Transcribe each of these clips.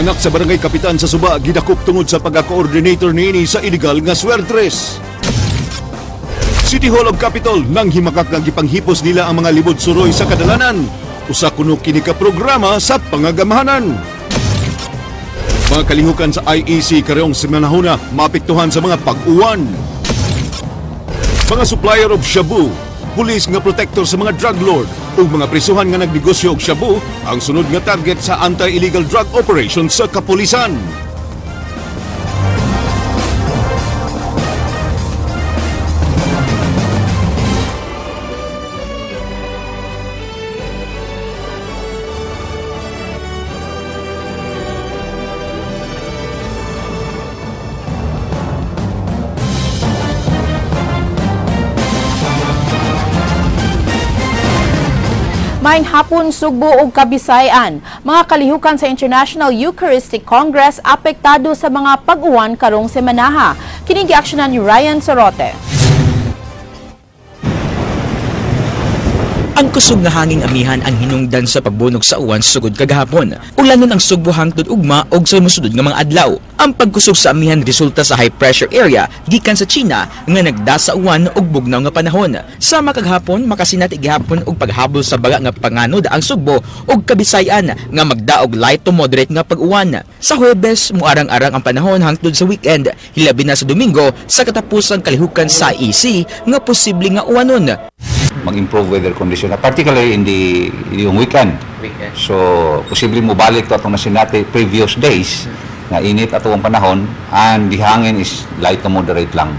Anak sa barangay kapitan sa Suba gidakop tungod sa pagka-coordinator niini sa illegal nga swertres. City Hall of Capitol nang himakak nga gipanghipos nila ang mga libod suroy sa kadalanan. Usa kuno kini ka programa sa pangagamahanan. Mga kalihukan sa IEC karong semanahuna maapektuhan sa mga pag-uwan. Mga supplier of shabu, pulis nga protector sa mga drug lord ug mga prisuhan nga nagnegosyo og shabu ang sunod nga target sa anti-illegal drug operation sa kapulisan. Maayong hapon, Sugbo ug Kabisayan. Mga kalihukan sa International Eucharistic Congress apektado sa mga pag-uwan karong semanaha. Kini giaksyonan ni Ryan Sorote. Ang kusog nga hanging amihan ang hinungdan sa pagbunog sa uwan sugod kagahapon. Ulanon ang Sugbo hangtod ugma og sa mosunod nga mga adlaw. Ang pagkusog sa amihan resulta sa high pressure area gikan sa China nga nagda sa uwan ug bugnaw nga panahon. Sama kagahapon makasinati gihapon og paghabol sa baga nga panganod ang Sugbo ug Kabisayan nga magdaog light to moderate nga pag-uwan. Sa Huwebes muarang-arang ang panahon hangtod sa weekend, hilabi na sa Domingo sa katapusang kalihukan sa IEC nga posible nga uwanon. Mag-improve weather condition, particularly in the yung weekend. So, posible mo balik to atong nasinati previous days nga init ato ang panahon and the hangin is light to moderate lang.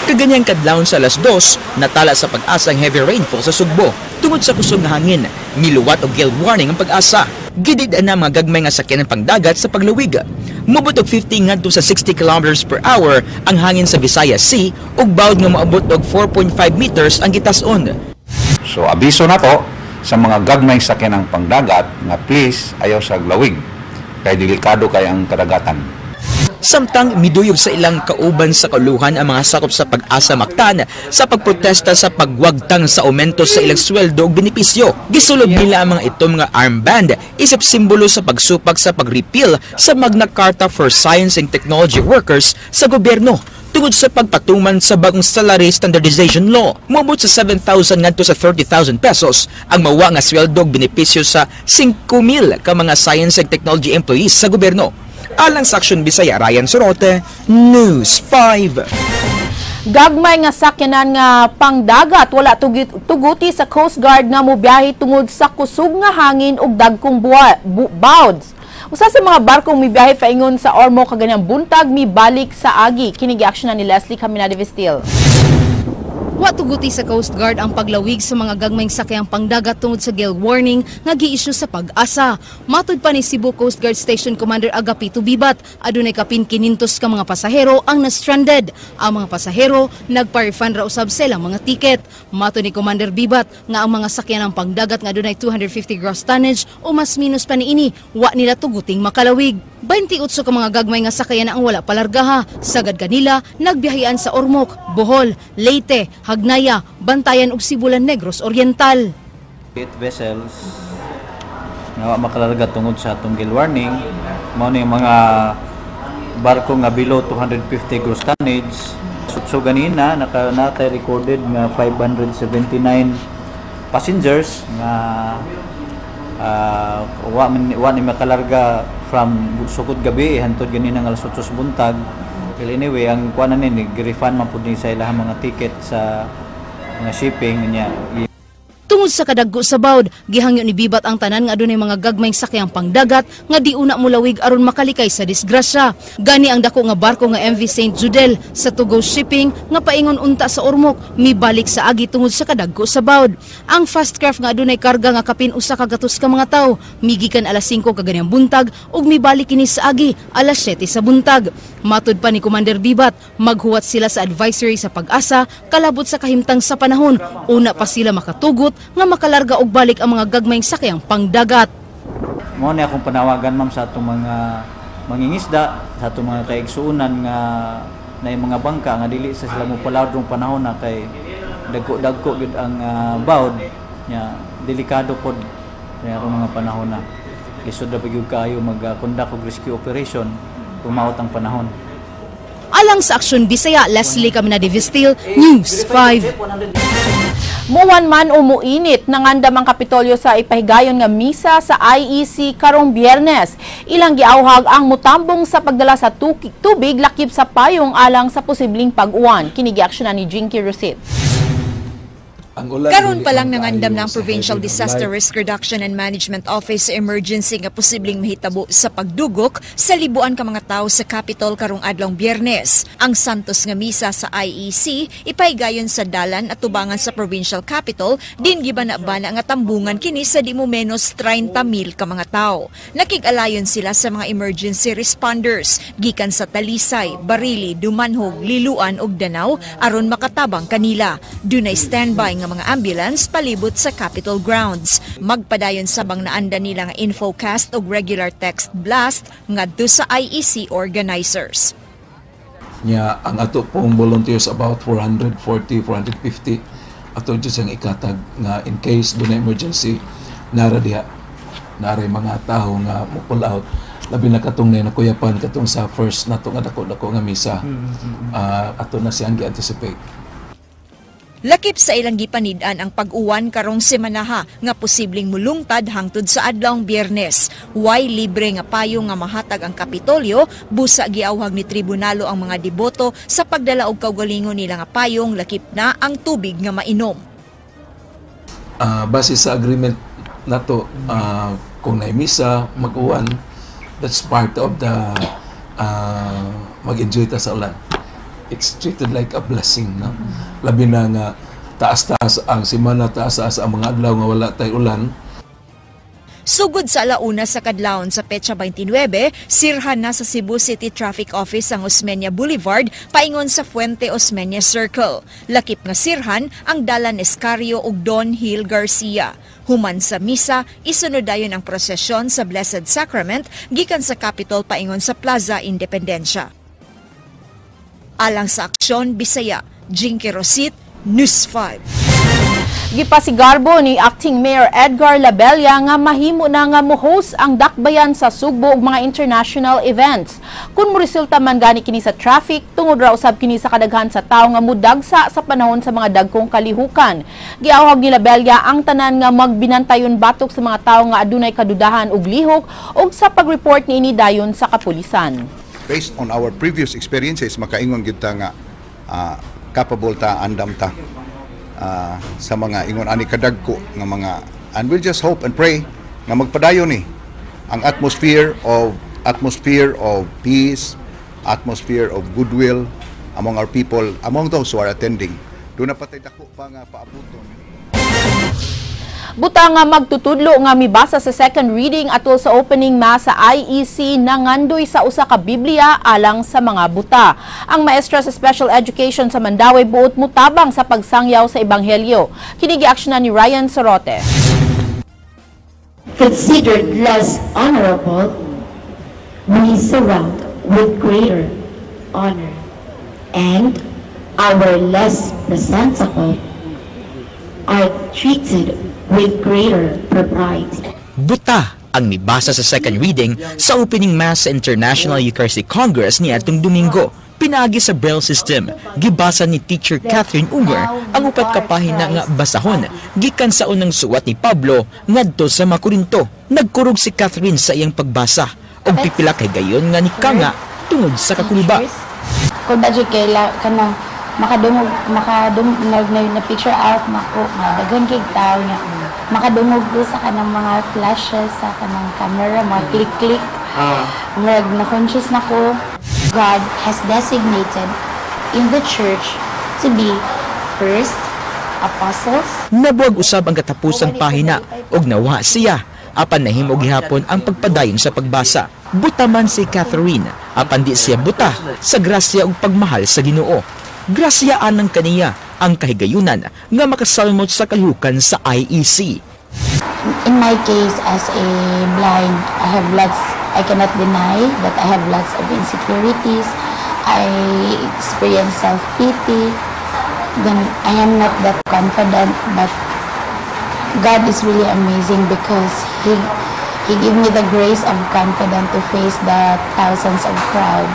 Kaganyang kadlawon sa alas 2, natala sa Pag-asa ang heavy rainfall sa Sugbo. Tungod sa kusog nga hangin, miluwat og gale warning ang Pag-asa. Gidid na mga gagmay nga sakyanan pangdagat sa paglawig. Mobot og 50 ngadto sa 60 kilometers per hour ang hangin sa Visayas Sea ug bawod nga moabot og 4.5 meters ang gitas-on. So abiso na to sa mga gagmay sakyanan pangdagat nga please ayaw sa glawig kay delikado kay ang kadagatan. Samtang miduyog sa ilang kauban sa kauluhan ang mga sakop sa Pag-asa Mactan sa pagprotesta sa pagwagtang sa aumento sa ilang sweldo ug benepisyo. Gisulod nila ang mga ito mga armband isip simbolo sa pagsupak sa pag-repeal sa Magna Carta for Science and Technology Workers sa gobyerno tungod sa pagpatuman sa bagong salary standardization law. Moabot sa 7,000 ngadto sa 30,000 pesos ang mawa nga sweldo ug benepisyo sa 5,000 ka mga science and technology employees sa gobyerno. Alang sa Aksyon Bisaya, Ryan Sorote, News 5. Gagmay nga sakyanan nga pangdagat wala tuguti sa Coast Guard nga mobiyahe tungod sa kusog nga hangin ug dagkong bouds. Usa sa mga barkong mibiyahe paingon sa Ormoc kaganyang buntag mibalik sa agi. Kini giaksyonan ni Leslie Caminada Vestil. Wa tuguti sa Coast Guard ang paglawig sa mga gagmayng sakyang pangdagat tungod sa gale warning nga gi-issue sa Pag-asa. Matud pa ni Cebu Coast Guard Station Commander Agapito Bibat, adunay kapin 500 ka mga pasahero ang na-stranded. Ang mga pasahero nagpa-refund ra usab sa ilang mga tiket. Matud ni Commander Bibat nga ang mga sakyan ng pangdagat nga adunay 250 gross tonnage o mas minus pa niini, wa nila tuguting makalawig. 28 ka mga gagmay nga sakayan ang wala palargaha. Sagad kanila nagbiyahean sa Ormoc, Bohol, Leyte, Hagnaya, Bantayan ug Sibulan, Negros Oriental. 8 vessels nga wa makalarga tungod sa atong gale warning. Mao ni mga barko nga below 250 gross tonnage. So ganina naka natay recorded nga 579 passengers nga wa ni makalarga from sukod gabi hantod ganina nga alas 8 sa buntag. Well, anyway, ang kuan na ni refund man pud ni sa ilahang mga ticket sa mga shipping niya. Tungod sa kadagko sa bawd, gihangyo ni Bibat ang tanan nga adunay mga gagmayng sakyang pangdagat nga di una molawig aron makalikay sa disgrasya. Gani ang dako nga barko nga MV St. Judel sa Tugo Shipping nga paingon unta sa Ormoc mibalik sa agi tungod sa kadagko sa bawd. Ang fast craft nga adunay karga nga kapin usa ka gatos ka mga tawo migikan alas 5 kaganyang buntag ug mibalik kini sa agi alas 7 sa buntag. Matud pa ni Commander Bibat, maghuwat sila sa advisory sa Pag-asa kalabot sa kahimtang sa panahon. Una pa sila makatugot nga makalarga og balik ang mga gagmayng sakyang pangdagat. Mao ni akong panawagan ma'am sa atong mga mangingisda, sa atong mga kaigsuonan nga naay mga bangka nga dili sa sila mopalawd rong panahon na kay dagko-dagko gyud ang bawd nya, delikado pod nya rong mga panahon na. Lisod ra pa gyud kaayo mag-conduct og rescue operation kung maot ang panahon. Alang sa Aksyon Bisaya, Leslie Caminade Vistil, News 5. Muwan man o muinit, nangandam ang Kapitolyo sa ipahigayon nga misa sa IEC karong Biyernes. Ilang giawhag ang mutambong sa pagdala sa tubig lakip sa payong alang sa posibleng pag-uwan. Kini giaksyonan ni Jinky Rosit. Ang ulan Karon dili pa lang man nangandam kaayo ng sa Provincial heavy ng Disaster light. Risk Reduction and Management Office sa emergency nga posibleng mahitabo sa pagdugok sa libuan ka mga tawo sa Capitol karong adlawng Biyernes. Ang Santos nga misa sa IEC ipahigayon sa dalan at tubangan sa Provincial Capitol din gibana-bana nga tambungan kini sa di mo menos 30 mil ka mga tawo. Nakig-alayon sila sa mga emergency responders gikan sa Talisay, Barili, Dumanjug, Liloan ug Danao aron makatabang kanila. Dunay standby nga mga ambulance palibot sa Capitol grounds. Magpadayon sabang naanda nila nga infocast ug regular text blast ngadto sa IEC organizers. Nya ang ato pong volunteers, about 440, 450, ato jud siyang ikatag nga in case dunay emergency, nara diha, naray mga tao nga mo pull out, labi na katong na nakuyapan katong sa first nato nga dako-dako nga misa. Ato na siyang gi-anticipate. Lakip sa ilang gipanid-an ang pag-uwan karong semanaha nga posibleng mulungtad hangtod sa adlawng Biyernes. Way libre nga payo nga mahatag ang Kapitolyo, busa giawhag ni Tribunalo ang mga deboto sa pagdala og kaugalingon nila nga payong lakip na ang tubig nga mainom. Base sa agreement nato, kung naimisa, mag-uwan, that's part of the mag-enjoy ta sa ulan. It's treated like a blessing, no? Labi na nga taas-taas ang semana, taas-taas ang mga adlaw nga wala tay ulan. Sugod sa 1:00 sa kadlawon sa petsa 29, sirhan na sa Cebu City Traffic Office ang Osmeña Boulevard paingon sa Fuente Osmeña Circle. Lakip nga sirhan ang Dalan Escario ug Don Hill Garcia. Human sa misa, isunod dayon ang prosesyon sa Blessed Sacrament gikan sa Capitol paingon sa Plaza Independencia. Alang sa Aksyon Bisaya, Jinky Rosit, News 5. Gipasigarbo ni Acting Mayor Edgar Labella nga mahimo na nga mo-host ang Dakbayan sa Sugbo ug mga international events. Kung moresulta man gani kini sa traffic, tungod ra usab kini sa kadaghan sa tawo nga mudagsa sa panahon sa mga dagkong kalihukan. Giawhag ni Labella ang tanan nga magbinantayon batok sa mga tawo nga adunay kadudahan og lihok ug sa pag-report niini dayon sa kapulisan. Based on our previous experiences, makaingon gyud ta nga capable ta, andam ta sa mga ingon ani kadagko nga mga, and we'll just hope and pray nga magpadayon ni ang atmosphere of peace, atmosphere of goodwill among our people, among those who are attending. Duna pa tay dako pa nga paabuton. Buta nga magtutudlo nga mibasa sa second reading atol sa opening mass sa IEC nangandoy sa usa ka Biblia alang sa mga buta. Ang maestra sa special education sa Mandaue buot mutabang sa pagsangyaw sa ebanghelyo. Kini giaksyonan ni Ryan Sorote. Considered less honorable, we surround with greater honor, and our less presentable are treated with greater propriety. Buta ang mibasa sa second reading sa opening mass sa International Eucharistic Congress niadtong Domingo. Pinaagi sa Braille system, gibasa ni Teacher Catherine Unger ang upat ka pahina nga basahon gikan sa unang suwat ni Pablo ngadto sa mga Korinto. Nagkurog si Catherine sa iyang pagbasa ug pipila kay gayon nga nikanga tungod sa kakulba. Kung da jud kay kanang makadungog makadung nag na, na picture out nako nga daghan kay tawo niya, makadungog ko sa kanang mga flashes sa kanang camera, mga click click, murag na conscious na ko. God has designated in the church to be first apostles, Nabuwag usab ang katapusang pahina ug nawa siya, apan nahimo gihapon ang pagpadayon sa pagbasa. Buta man si Catherine, apan di siya buta sa grasya ug pagmahal sa Ginoo. Grasya anang kaniya ang kahigayunan nga makasalmot sa kalihukan sa IEC. In my case, as a blind, I have lots, I cannot deny that I have lots of insecurities. I experience self-pity. Then I am not that confident, but God is really amazing because He He give me the grace of confidence to face the thousands of crowd.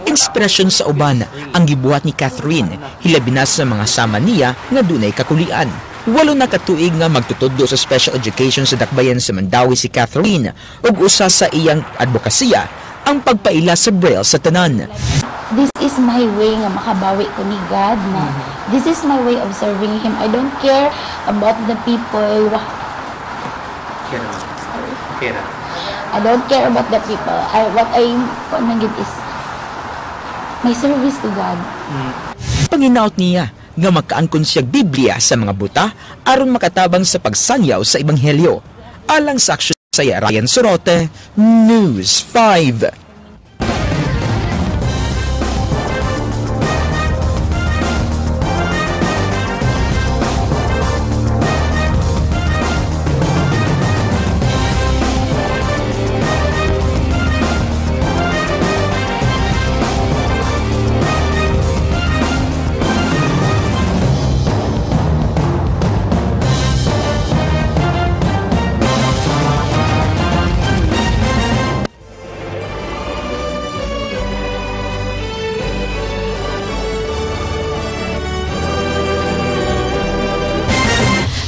Inspirasyon sa uban ang gibuhat ni Catherine, hilabi na sa mga sama niya nga dunay kakulian. 8 na katuig nga magtutudlo sa special education sa Dakbayan sa Mandawi si Catherine ug usa sa iyang advokasya ang pagpaila sa Braille sa tanan. This is my way nga makabawi ko ni God na this is my way of serving Him. I don't care about the people. Sorry. I don't care about the people. What I want is my service to God. Panginaot niya nga makaangkon siyang Biblia sa mga buta aron makatabang sa pagsanyaw sa Ebanghelyo. Alang sa Aksyon sa Ryan Sorote, News 5.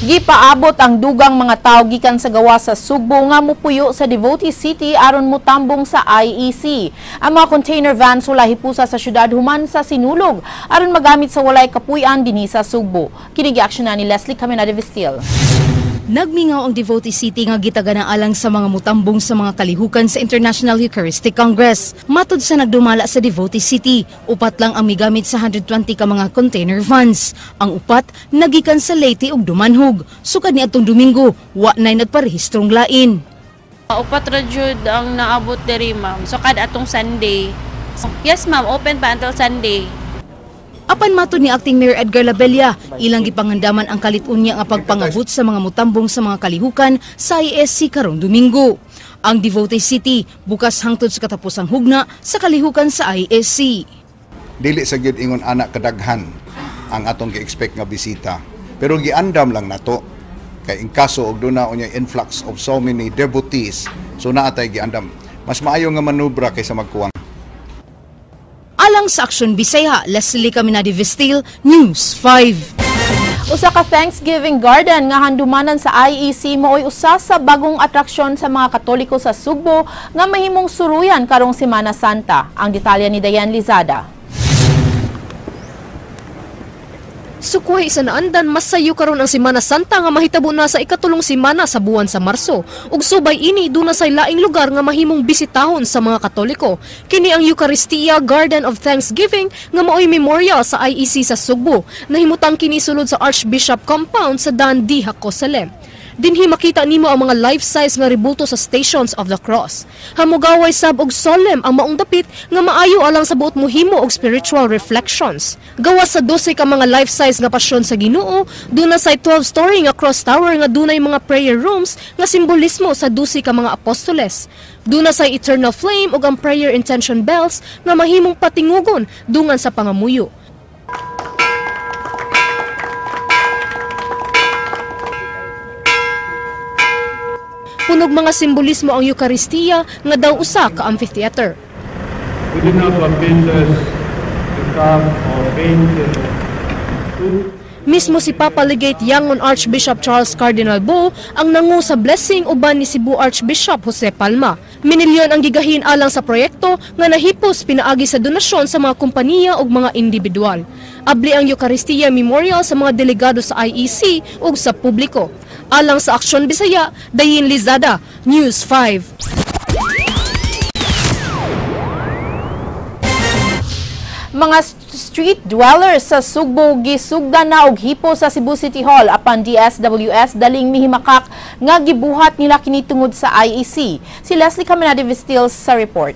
Gipaabot ang dugang mga tao gikan sa gawas sa Sugbo nga mupuyo sa Devotee City aron mutambong sa IEC. Ang mga container vans wala hipusa sa syudad human sa Sinulog aron magamit sa walay kapuy-an dinhi sa Sugbo. Kini giaksyonan ni Leslie Caminada Vestil. Nagmingaw ang Devotee City nga gitagana alang sa mga mutambong sa mga kalihukan sa International Eucharistic Congress. Matud sa nagdumala sa Devotee City, upat lang ang migamit sa 120 ka mga container vans. Ang upat nagikan sa Leyte ug Dumanhug. Sukad ni atong Domingo, wa nay nagparehistrong lain. Upat ra jud ang naabot diri, ma'am. Sukad atong Sunday. Yes, ma'am, open pa until Sunday. Apan matod ni Acting Mayor Edgar Labella, ilang gipangandaman ang kalit-unya nga pagpangabot sa mga mutambong sa mga kalihukan sa ISC karong Domingo. Ang Devotee City bukas hangtod sa katapusang hugna sa kalihukan sa ISC. Dili sa gyud ingon anak kadaghan ang atong gi-expect nga bisita, pero giandam lang nato kay in kaso og duna unya influx of so many devotees, so naa tay giandam. Mas maayo nga manubra kaysa magkuwang. Alang sa Aksyon Bisaya, Leslie Caminada Vestil, News 5. Usa ka Thanksgiving Garden nga handumanan sa IEC maoy usa sa bagong atraksyon sa mga Katoliko sa Sugbo nga mahimong suruyan karong Semana Santa. Ang detalye ni Diane Lizada. Sukuhay isa naandan, mas sayo karon ang Semana Santa nga mahitabo na sa ikatulong semana sa buwan sa Marso. Ug subay ini duna say laing lugar nga mahimong bisitahon sa mga Katoliko. Kini ang Eucharistia Garden of Thanksgiving nga maoy memorial sa IEC sa Sugbo. Nahimutang kini sulod sa Archbishop Compound sa Dan D. Jacosalem. Dinhi makita nimo ang mga life-size nga rebulto sa Stations of the Cross. Hamugaway sab og solemn ang maong dapit nga maayo alang sa buot mohimo og spiritual reflections. Gawas sa 12 ka mga life-size nga pasyon sa Ginoo, duna say 12-story nga cross tower nga dunay mga prayer rooms nga simbolismo sa 12 ka mga apostoles. Duna say eternal flame ug ang prayer intention bells nga mahimong patingugon dungan sa pangamuyo. Punog mga simbolismo ang Eucharistia nga daw usa ka amphitheater. We did not want painters to come or paint. Mismo si Papa Legate Yangon Archbishop Charles Cardinal Bo ang nangu sa blessing uban ni Cebu Archbishop Jose Palma. Minilyon ang gigahin alang sa proyekto nga nahipos pinaagi sa donasyon sa mga kompanya ug mga individual. Abli ang Eucharistia Memorial sa mga delegado sa IEC ug sa publiko. Alang sa Aksyon Bisaya, Dayin Lizada, News 5. Mga street dwellers sa Sugbo gisugdan na og hipo sa Cebu City Hall apan DSWS daling mihimakak nga gibuhat nila kini tungod sa IEC. Si Leslie Caminada Vestil sa report.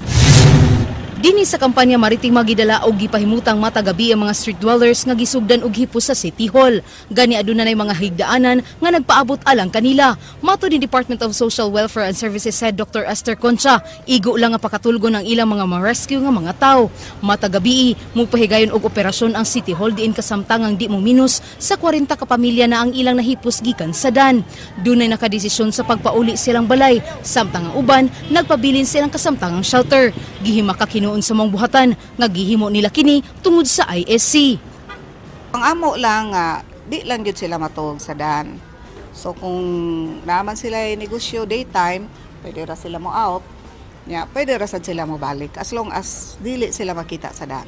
Dinhi sa kampanya maritima gidala og gipahimutang matagabi ang mga street dwellers nga gisugdan og hipos sa City Hall. Gani aduna nay mga higdaanan nga nagpaabot alang kanila. Matod ni Department of Social Welfare and Services Head Dr. Esther Concha, igo lang nga pakatulgon ang ilang mga ma-rescue nga mga tawo. Matagabi, mupahigayon og operasyon ang City Hall diin kasamtangang di mo minus sa 40 ka pamilya na ang ilang nahipos gikan sa dan. Dunay nakadesisyon sa pagpauli silang balay, samtang ang uban nagpabilin silang kasamtangang shelter. Gihimaka hinuon sa maong buhatan nga gihimo nila kini tungod sa ISC. Ang amo lang nga di lang gyud sila matuog sa dan. So kung naman sila negosyo daytime, pwede ra sila mo out. Nya, pwede ra sad sila mo balik as long as dili sila makita sa dan.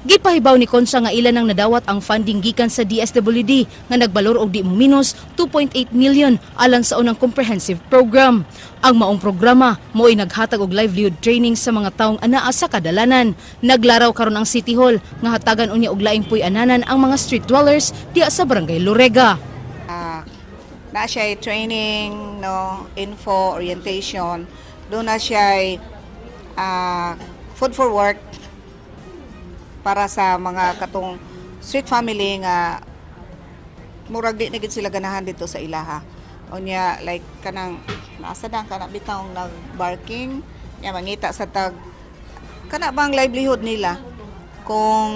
Gipahibaw ni Concha nga ilan ang nadawat ang funding gikan sa DSWD nga nagbalor og di mo minus 2.8 million alang sa unang comprehensive program. Ang maong programa mo'y naghatag og livelihood training sa mga taong anaa sa kadalanan. Naglaraw karon ang City Hall nga hatagan unya og laing puy-ananan ang mga street dwellers diha sa Barangay Lorega. Na siya training, no, info, orientation. Duna siya food for work para sa mga katong street family nga murag di na gid sila ganahan dito sa ilaha. Unya, like kanang nasa dan kana bitaw nag barking nya, mangita sa tag kana bang livelihood nila, kung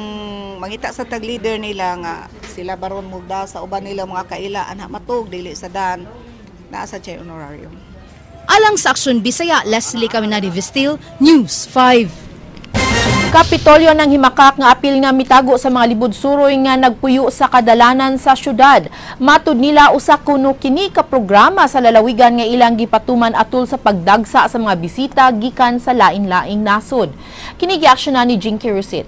mangita sa tag leader nila nga sila baron mugda sa uban nila mga kaila ana matug dili sa dan, naa sa siya honorarium. Alang sa Aksyon Bisaya, Leslie Caminadi Vestil, News 5. Kapitolyo ng himakak nga apil nga mitago sa mga libud suroy nga nagpuyo sa kadalanan sa syudad. Matud nila, usa kuno kini ka programa sa lalawigan nga ilang gipatuman atol sa pagdagsa sa mga bisita gikan sa lain-laing nasod. Kini giaksyonan ni Jinky Rusit.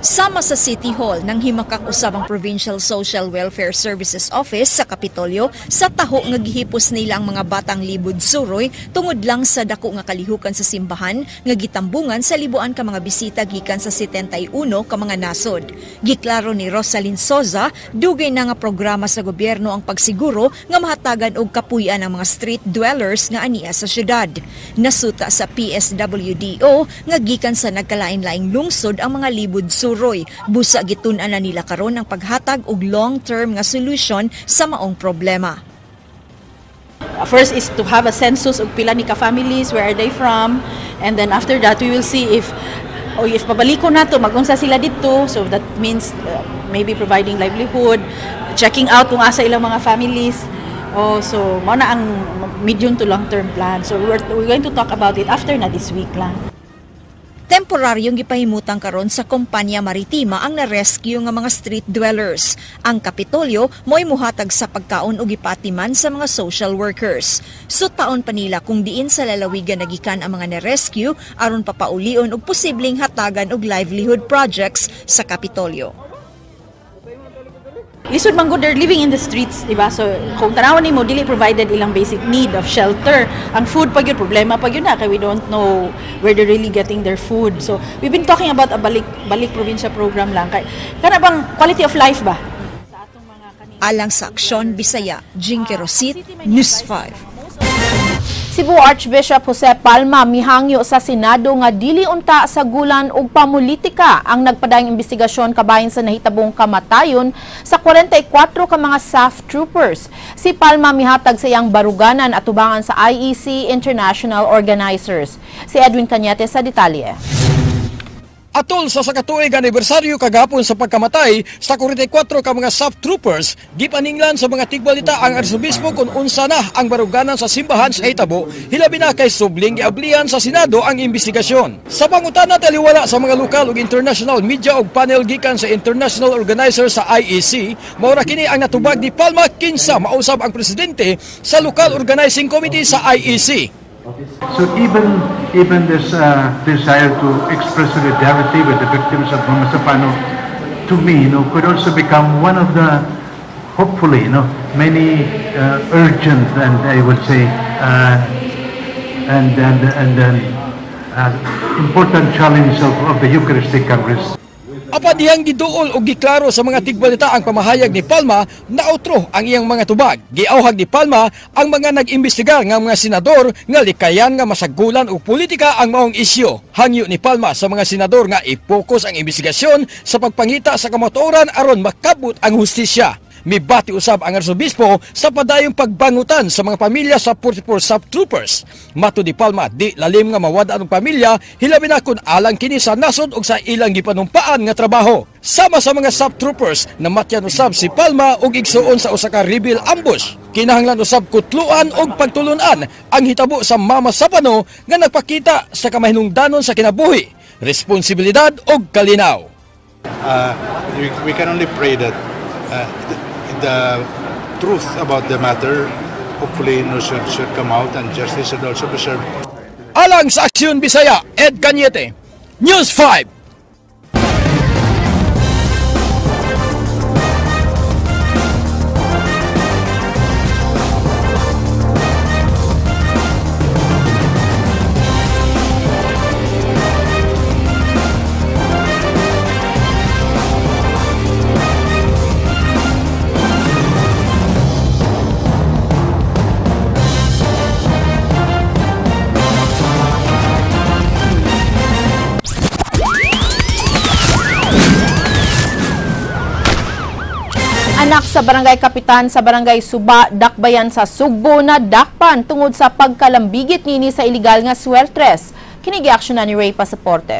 Sama sa City Hall, nang himakak usab ang Provincial Social Welfare Services Office sa Kapitolyo sa taho nga gihipos nila ang mga batang libud suroy tungod lang sa dako nga kalihukan sa simbahan nga gitambungan sa libuan ka mga bisita gikan sa 71 ka mga nasod. Giklaro ni Rosalyn Soza, dugay na nga programa sa gobyerno ang pagsiguro nga mahatagan og kapuy-an ang mga street dwellers nga ania sa syudad. Nasuta sa PSWDO nga gikan sa nagkalain-laing lungsod ang mga libud suroy. Busa gitun-an na nila karon ang paghatag og long-term nga solusyon sa maong problema. First is to have a census og pila ni ka families, where are they from, and then after that we will see if o if pabaliko nato, magunsa sila dito. So that means maybe providing livelihood, checking out kung asa ilang mga families. Oh, so mao na ang medium to long term plan. So we're going to talk about it after na this week lang. Temporaryong gipahimutang karon sa Kompanya Maritima ang na-rescue nga mga street dwellers. Ang Kapitolyo mo'y muhatag sa pagkaon ug gipatiman sa mga social workers. Sutaon pa nila kung diin sa lalawigan nagikan ang mga na-rescue aron papaulion og posibleng hatagan og livelihood projects sa Kapitolyo. Lisod man gud, they're living in the streets, di ba? So kung tanawon nimo, dili provided ilang basic need of shelter. Ang food pa gyud, problema pa gyud na kay we don't know where they're really getting their food. So we've been talking about a balik balik probinsya program lang kay kana bang quality of life ba? Alang sa Aksyon Bisaya, Jinky Rosit, News 5. Cebu Archbishop Jose Palma mihangyo sa Senado nga dili unta sa gulan og pamulitika ang nagpadayong investigasyon kabahin sa nahitabong kamatayon sa 44 ka mga SAF troopers. Si Palma mihatag sa iyang baruganan atubangan sa IEC International Organizers. Si Edwin Cañete sa detalye. Atol sa sakatuig anibersaryo kagahapon sa pagkamatay sa 44 ka mga SAF troopers, gipaninglan sa mga tigbalita ang arsobispo kung unsa na ang baruganan sa simbahan sa hitabo, hilabi na kay subling giablihan sa Senado ang investigasyon. Sa pangutana taliwala sa mga lokal ug international media ug panel gikan sa international organizer sa IEC, mao ra kini ang natubag ni Palma, kinsa mausab ang presidente sa local organizing committee sa IEC. So even this desire to express solidarity with the victims of Mamasapano, to me, could also become one of the, hopefully, many urgent and I would say, and important challenge of the Eucharistic Congress. Apan dihang giduol og giklaro sa mga tigbalita ang pamahayag ni Palma na otro ang iyang mga tubag. Giauhag ni Palma ang mga nag-imbestigar nga mga senador nga likayan nga masagulan og politika ang maong isyu. Hangyo ni Palma sa mga senador nga ipokus ang imbestigasyon sa pagpangita sa kamatuoran aron makabot ang hustisya. Mibati usab ang arsobispo sa padayong pagbangutan sa mga pamilya sa 44 SAF troopers. Matud ni Palma, di lalim nga mawad-an ang pamilya, hilabi na kun alang kini sa nasod ug sa ilang gipanumpaan nga trabaho. Sama sa mga SAF troopers, namatyan usab si Palma og igsuon sa usa ka rebel ambush. Kinahanglan usab kutluan og pagtulunan ang hitabo sa Mama Sapano nga nagpakita sa kamahinungdanon sa kinabuhi, responsibilidad og kalinaw. We can only pray that the truth about the matter hopefully should come out and justice should also be served. Alang sa Aksyon Bisaya, Ed Cañete, News 5. Anak sa barangay kapitan sa barangay Suba, Dakbayan sa Sugbo na dakpan tungod sa pagkalambigit nini sa iligal nga swertres. Kini giaksyon na ni Ray Pasaporte.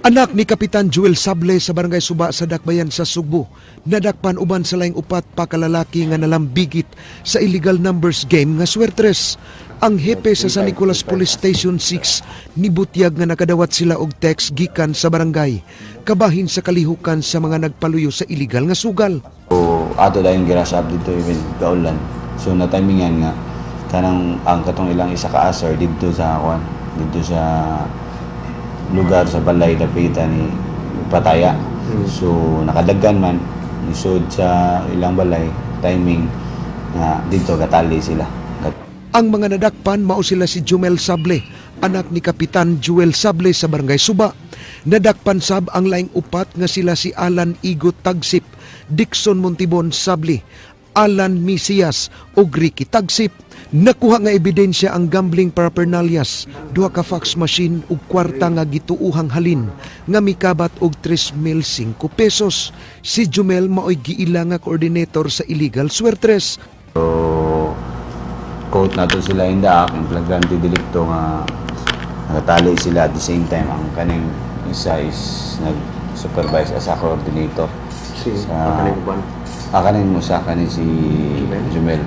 Anak ni Kapitan Joel Sable sa barangay Suba sa Dakbayan sa Sugbo, nadakpan uban sa laing upat pa kalalaki nga nalambigit sa illegal numbers game nga swertres. Ang hepe sa San Nicolas Police Station 6 nibutyag nga nakadawat sila og text gikan sa barangay kabahin sa kalihukan sa mga nagpaluyo sa illegal nga sugal. So, ato dayon girush up dito even gaulan. So na timingan nga kanang ang katong ilang isa ka asar didto sa kuan, didto sa lugar sa balay dapitan ni Pataya. So nakadagan man nisod sa ilang balay timing nga didto katali sila. Ang mga nadakpan mao sila si Jumel Sable, anak ni Kapitan Joel Sable sa barangay Suba. Nadakpan sab ang laing upat nga sila si Alan Igo Tagsip, Dixon Montibon Sable, Alan Misias ug Ricky Tagsip. Nakuha nga ebidensya ang gambling paraphernalias, duha ka fax machine ug kwarta nga gituuhang halin nga mikabat og 3,005 pesos. Si Jumel maoy giila nga coordinator sa illegal swertres. So, quote nato sila in the act, in flagrante delicto nga nakatali sila at the same time ang kaning isa is nag-supervise as a coordinator. Si sa kaning uban? Kaning usa, kaning si Jumel.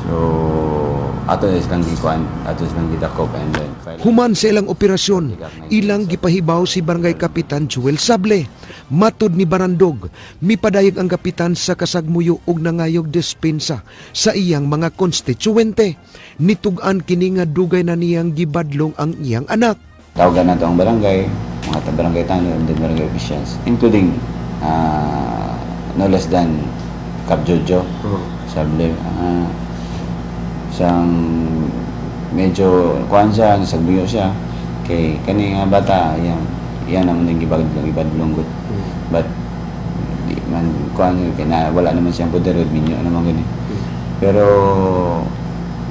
So ato is lang gikuan, ato is lang gidakop and then file. Human sa ilang operasyon, ilang gipahibaw si Barangay Kapitan Joel Sable. Matud ni Barandog, mipadayag ang kapitan sa kasagmuyo og nangayog despensa sa iyang mga konstituente. Nitug-an kini nga dugay na niyang gibadlong ang iyang anak. Tawagan nato ang barangay, mga barangay tanod and then barangay officials, including no less than Kap Jojo Sable. Siyang medyo kuan siya, nasagbuyo siya kay kani nga bata yang iyan naman yung gibadlong gud. But di man kuan kay na wala naman siyang poder minyo naman gani. Pero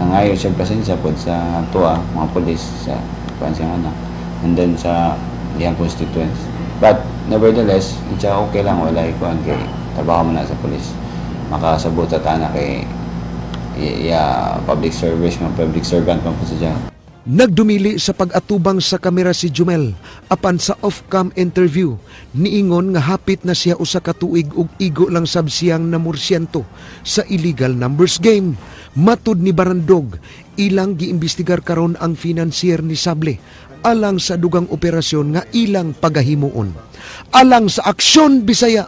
nangayo siya pasensya pod sa tuwa mga pulis sa kuan siyang anak and then sa iyang constituents. But nevertheless, siya okay lang, wala kuan kay trabaho man na sa pulis. Makasabot sa tana kay yeah, public service, mga public servant man po siya. Nagdumili sa pag-atubang sa kamera si Jumel apan sa off-cam interview niingon nga hapit na siya usa ka tuig ug igo lang sab siyang namorsyento sa illegal numbers game. Matud ni Barandog, ilang giimbestigar karon ang financier ni Sable alang sa dugang operasyon nga ilang pagahimuon. Alang sa Aksyon Bisaya,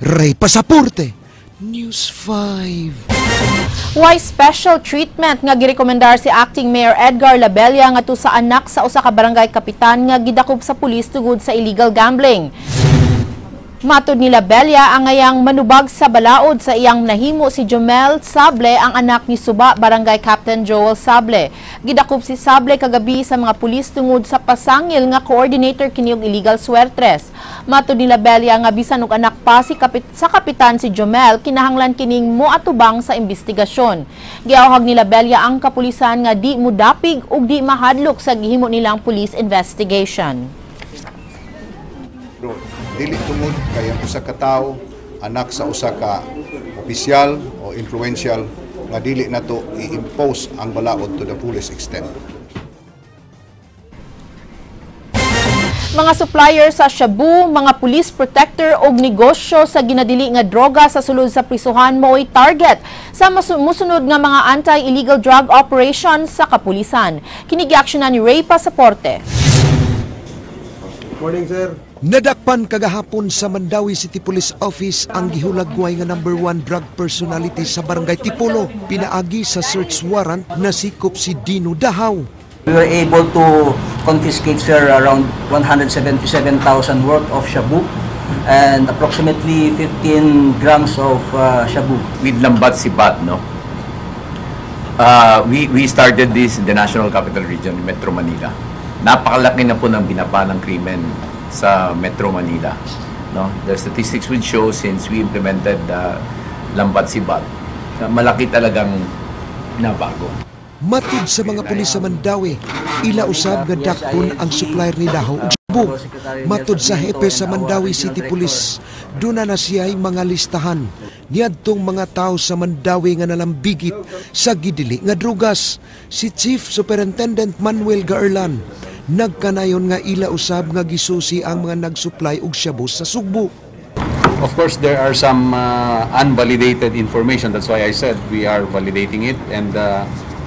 Ray Pasaporte, News 5. Why special treatment nga girekomendar si Acting Mayor Edgar Labella ngadto sa anak sa usa ka barangay kapitan nga gidakop sa pulis tungod sa illegal gambling. Matod ni Labella, angayang manubag sa balaod sa iyang nahimo si Jomel Sable, ang anak ni Suba Barangay Captain Joel Sable. Gidakop si Sable kagabi sa mga pulis tungod sa pasangil nga coordinator kini og illegal swertres. Matod ni Labella nga bisan og anak pa sa kapitan si Jomel, kinahanglan kining moatubang sa investigasyon. Giawhag ni Labella ang kapulisan nga di mudapig ug di mahadlok sa gihimo nilang police investigation. Dili tungod kay ang usa ka tawo anak sa usa ka opisyal o influential nga dili nato i-impose ang balaod to the fullest extent. Mga supplier sa shabu, mga police protector og negosyo sa ginadili nga droga sa sulod sa prisuhan mao'y target sa musunod nga mga anti-illegal drug operation sa kapulisan. Kini giaksyonan ni Ray Pasaporte. Morning, sir. Nadakpan kagahapon sa Mandaue City Police Office ang gihulagway nga number 1 drug personality sa Barangay Tipolo. Pinaagi sa search warrant na sikop si Dino Dahaw. We were able to confiscate, sir, around 177,000 worth of shabu and approximately 15 grams of shabu. With Lambat Sibat, no? We started this in the National Capital Region, Metro Manila. Napakalaki na po ng binaba ng krimen sa Metro Manila, no? The statistics would show since we implemented Lambat Sibat, malaki talagang nabago. Matud sa mga pulis sa Mandaue, ila usab nga dakpon ang supplier ni Dahaw og shabu. Matud sa hepe sa Mandaue City Police, duna na siya'y mga listahan niadtong mga tao sa Mandaue nga nalambigit sa gidili nga drugas. Si Chief Superintendent Manuel Gaerlan nagkanayon nga ila usab nga gisusi ang mga nagsupply og shabu sa Sugbo. Of course, there are some unvalidated information. That's why I said we are validating it, and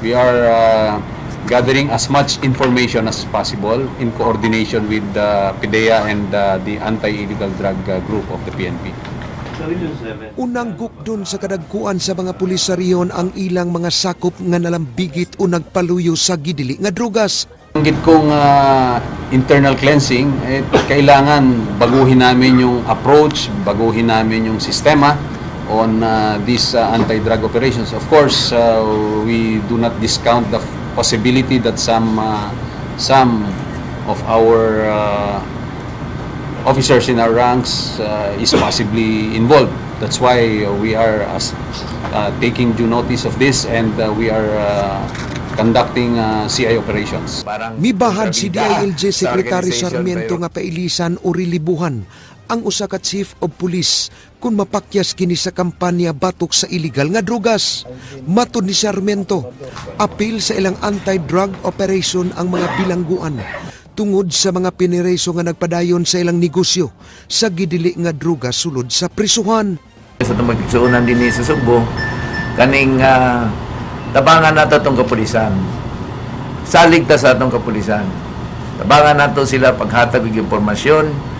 we are gathering as much information as possible in coordination with the PDEA and the anti-illegal drug group of the PNP. Unang gukdon sa kadagkuan sa mga pulis sa rehiyon ang ilang mga sakop nga nalambigit o nagpaluyo sa gidili nga drugas. Ang gid kong internal cleansing, eh, kailangan baguhin namin yung approach, baguhin namin yung sistema on these anti-drug operations. Of course, we do not discount the possibility that some of our officers in our ranks is possibly involved. That's why we are taking due notice of this, and we are conducting CI operations. Mibahad si DILG Secretary Sarmiento nga pailisan o rilibuhan ang usa ka chief of police kung mapakyas kini sa kampanya batok sa illegal nga drugas. Matod ni Sarmiento, apil sa ilang anti-drug operation ang mga bilangguan tungod sa mga pinireso nga nagpadayon sa ilang negosyo sa gidili nga druga sulod sa prisuhan. Sa itong magsuunan din sa Sugbo, kaning tabangan nato itong kapulisan. Salig ta sa atong kapulisan. Tabangan nato sila paghatag og impormasyon,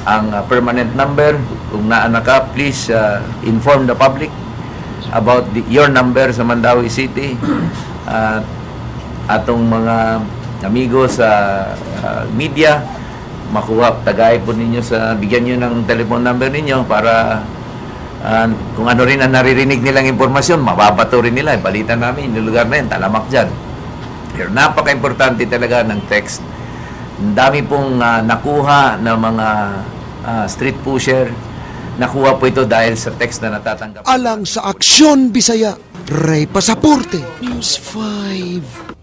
ang permanent number. Kung naa na ka, please inform the public about your number sa Mandaue City. Atong mga amigo sa media, makuha, tagay po ninyo sa, bigyan nyo ng telephone number ninyo para kung ano rin ang naririnig nilang impormasyon, mababato rin nila. Balita namin, yung lugar na yun, talamak dyan. Pero napaka-importante talaga ng text. Ang dami pong nakuha ng mga street pusher. Nakuha po ito dahil sa text na natatanggap. Alang sa Aksyon Bisaya, Ray Pasaporte, News 5.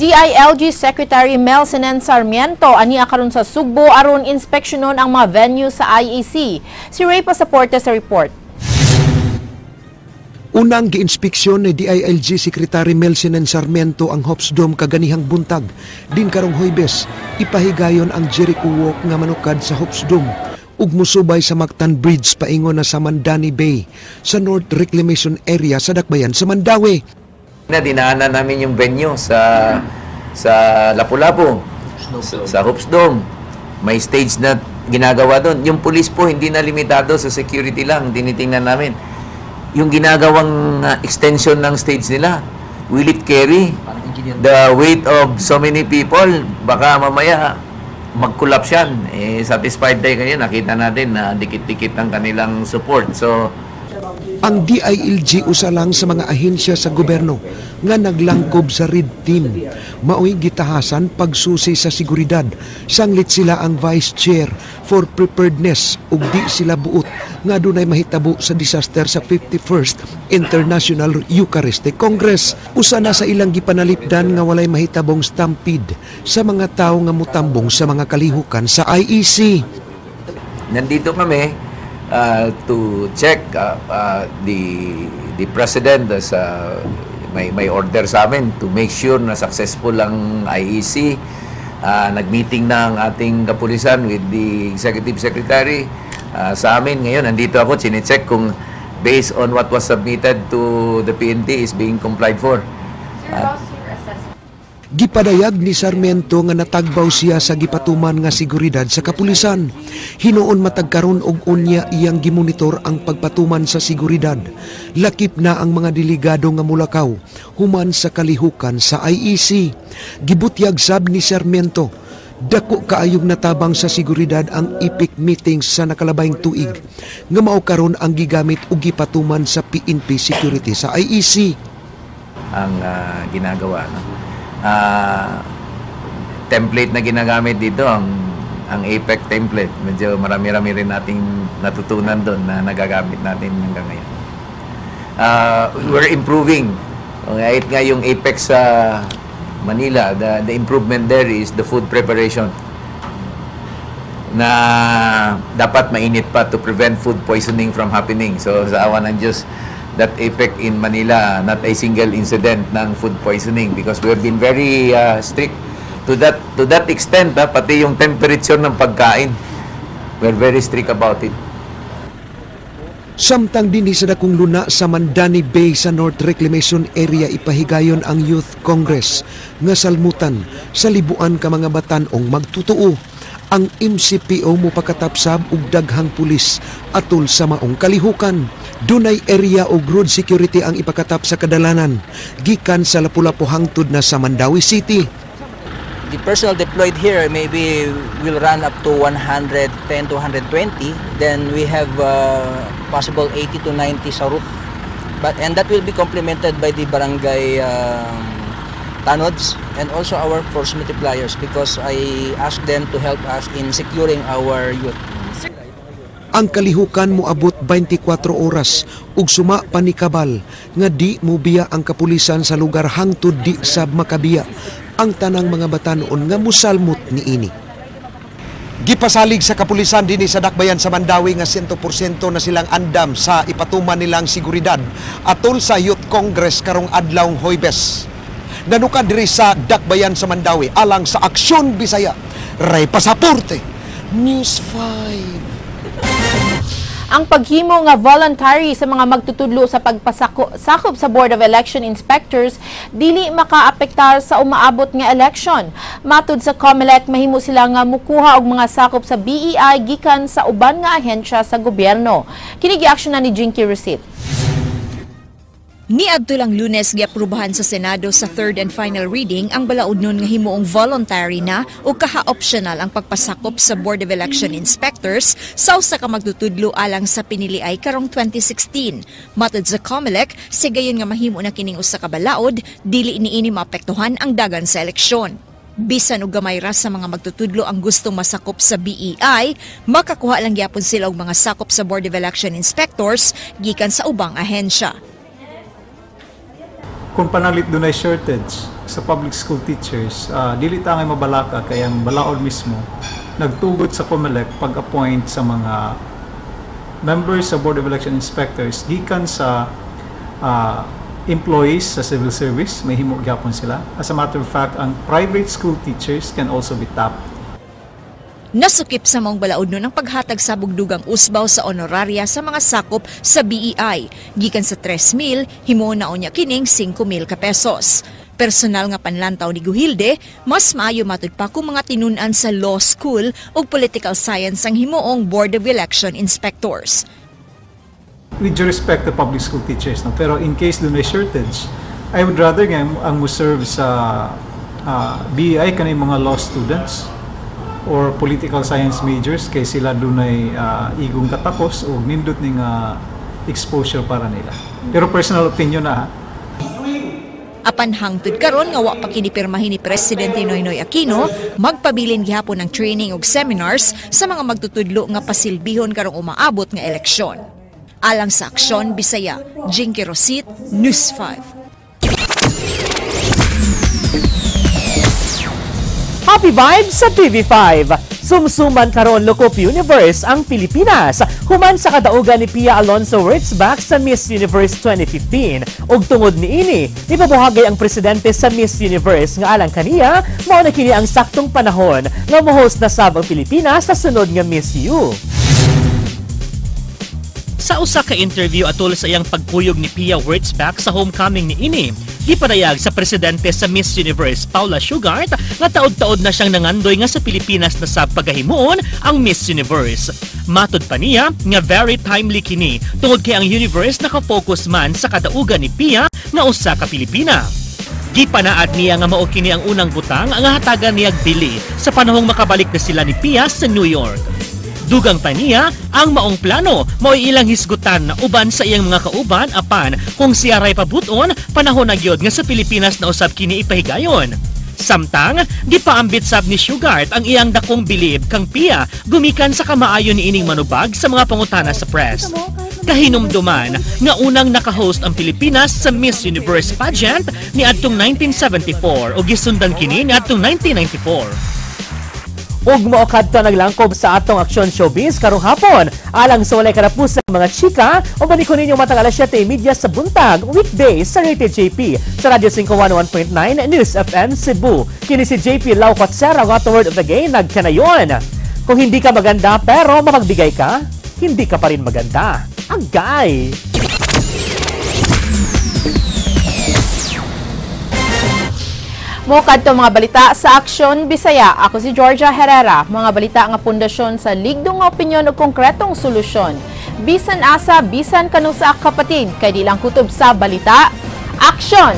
DILG Secretary Mel Senen Sarmiento ania karon sa Sugbo aron inspeksyonon ang mga venue sa IEC. Si Ray Pasaporte sa report. Unang giinspeksyon ni DILG Secretary Mel Senen Sarmiento ang Hops Dome kaganihang buntag. Din karong Huwebes, ipahigayon ang Jericho Walk nga manukad sa Hops Dome ug musubay sa Mactan Bridge paingon na sa Mandani Bay sa North Reclamation Area sa Dakbayan sa Mandaue. Na dinaanan namin yung venue sa Lapu-Lapu, sa Hops Dome. May stage na ginagawa doon. Yung police po hindi na limitado sa security lang, tinitingnan namin. Yung ginagawang extension ng stage nila, will it carry The weight of so many people, baka mamaya mag-collapse yan. Eh, satisfied tayo kayo. Nakita natin na dikit-dikit ang kanilang support. So, Ang DILG usa lang sa mga ahensya sa gobyerno nga naglangkob sa Red Team. Maoy gitahasan pagsusi sa seguridad. Sanglit sila ang Vice Chair for Preparedness ug di sila buot nga dunay mahitabo sa disaster sa 51st International Eucharistic Congress. Usa na sa ilang gipanalipdan nga walay mahitabong stampede sa mga tawo nga mutambong sa mga kalihukan sa IEC. Nandito kami to check the president sa may order sa amin to make sure na successful ang IEC. Nag-meeting na ang ating kapulisan with the executive secretary. Sa amin ngayon, nandito ako, chinecheck kung based on what was submitted to the PNP is being complied for. Gipadayag ni Sarmiento nga natagbaw siya sa gipatuman nga seguridad sa kapulisan. Hinuon matag karon og unya iyang gimonitor ang pagpatuman sa seguridad. Lakip na ang mga delegado nga mulakaw human sa kalihukan sa IEC. Gibutyag sab ni Sarmiento, dako kaayong natabang sa seguridad ang APEC meetings sa nakalabayng tuig nga mao karon ang gigamit og gipatuman sa PNP security sa IEC. Ang ginagawa, no? Template na ginagamit dito ang APEC template. Medyo marami-rami rin nating natutunan doon na nagagamit natin hanggang ngayon. We're improving. Kahit nga yung APEC sa Manila, the improvement there is the food preparation na dapat mainit pa to prevent food poisoning from happening. So sa awa ng Diyos, that APEC in Manila, not a single incident ng food poisoning because we have been very strict to that extent, ha, pati yung temperature ng pagkain, we're very strict about it. Samtang dinhi sa dakong luna sa Mandani Bay sa North Reclamation Area, ipahigayon ang Youth Congress nga salmutan sa libuan ka mga batan-ong magtutuo. Ang MCPO mo pakatapsab og daghang pulis atol sa maong kalihukan. Dunay area og road security ang ipakatap sa kadalanan gikan sa Lapu-Lapu hangtod na sa Mandaue City. The personnel deployed here maybe will run up to 110 to 120. Then we have possible 80 to 90 sa roof. But and that will be complemented by the barangay tanods and also our force multipliers because I asked them to help us in securing our youth. Ang kalihukan moabot 24 oras ug suma pa ni Cabal nga di mobiya ang kapulisan sa lugar hangtod di sab makabiya ang tanang mga batanon nga musalmot niini. Gipasalig sa kapulisan dinhi sa Dakbayan sa Mandaue nga 100% na silang andam sa ipatuman nilang seguridad atol sa Youth Congress karong adlawng Huwebes. Nanukad diri sa Dakbayan sa Mandaue alang sa Aksyon Bisaya. Ray Pasaporte, News 5. Ang paghimo nga voluntary sa mga magtutudlo sa pagpasako sakop sa Board of Election Inspectors dili makaapektar sa umaabot nga election. Matud sa COMELEC, mahimo sila nga mukuha og mga sakop sa BEI gikan sa uban nga ahensya sa gobyerno. Kini giaksyonan ni Jinky Recit. Niadto lang Lunes, giaprubahan sa Senado sa third and final reading ang balaod nun nga himuong voluntary na o kaha-optional ang pagpasakop sa Board of Election Inspectors sa usa ka magtutudlo alang sa piniliay karong 2016. Matod sa COMELEC, sa gayon nga mahimo na kining usa ka balaod, dili niini maapektuhan ang dagan sa eleksyon. Bisan og gamay ra sa mga magtutudlo ang gustong masakop sa BEI, makakuha lang gyapon sila og mga sakop sa Board of Election Inspectors gikan sa ubang ahensya. Kung panalit dunay shortage sa public school teachers, dili ta ngay mabalaka kay ang balaod mismo nagtugot sa COMELEC pag-appoint sa mga members sa Board of Election Inspectors gikan sa employees sa civil service, may himo gyapon sila. As a matter of fact, ang private school teachers can also be tapped. Nasukip sa maong balaod nun ang paghatag sa bugdugang usbaw sa honoraria sa mga sakop sa BEI. Gikan sa 3,000, himuon na unya kining 5,000 ka pesos. Personal nga panlantaw ni Gujilde, mas maayo matud pa kung mga tinun-an sa law school ug political science ang himuong Board of Election Inspectors. With due respect to public school teachers, no? Pero in case dunay shortage, I would rather nga ang mo serve sa BEI kanay mga law students or political science majors kay sila dunay igong katapos o nindot ni nga exposure para nila. Pero personal opinion na ha. Apan hangtod karon nga wa pa kini pirmahin ni Presidente Noynoy Aquino, magpabilin gihapon ang training ug seminars sa mga magtutudlo nga pasilbihon karong umaabot nga eleksyon. Alang sa Aksyon Bisaya, Jinky Rosit, News 5. Happy vibes sa TV5! Sumsuman karon Lokop Universe ang Pilipinas. Human sa kadaugan ni Pia Alonzo Wurtzbach sa Miss Universe 2015. Ug tungod niini, nipabuhagay ang presidente sa Miss Universe nga alang kaniya, mao na kini ang saktong panahon nga mo-host na sab ang Pilipinas sa sunod nga Miss U. Sa usa ka interview atol sa iyang pagkuyog ni Pia Wurtzbach sa homecoming ni ini, gipadayag sa presidente sa Miss Universe Paula Shugart nga taod-taod na siyang nangandoy nga sa Pilipinas na sa pagahimuon ang Miss Universe. Matod pa niya nga very timely kini tungod kay ang universe naka-focus man sa kadaugan ni Pia nga usa ka Pilipina. Gipanaad niya nga mao kini ang unang butang ang hatagan niyag bili sa panahong makabalik na sila ni Pia sa New York. Dugang pa niya, ang maong plano mao'y ilang hisgutan uban sa iyang mga kauban apan kung siya ray pabuton, panahon na gyud nga sa Pilipinas na usab kini ipahigayon. Samtang, gipaambit sab ni Shugart ang iyang dakong bilib kang Pia gumikan sa kamaayo ni ining manubag sa mga pangutana sa press. Kahinumduman nga unang naka-host ang Pilipinas sa Miss Universe pageant niadtong 1974 ug gisundan kini niadtong 1994. Ug mao kadto naglangkob sa atong Aksyon Showbiz karong hapon. Alang sa walay karapusan mga chika, uban ko ninyo matag alas 7:30 sa buntag, weekdays sa Rated JP sa Radyo 511.9 News FM Cebu. Kini si JP Lau Cotsera, ang word of the game, nagkanayon. Kung hindi ka maganda pero mapagbigay ka, hindi ka pa rin maganda. Agay! Mo kadto mga balita sa Aksyon Bisaya. Ako si Georgia Herrera. Mga balita nga pundasyon sa ligdong nga opinyon ug konkretong solusyon. Bisan asa, bisan kanusa kapatid, kay di lang kutob sa balita. Aksyon!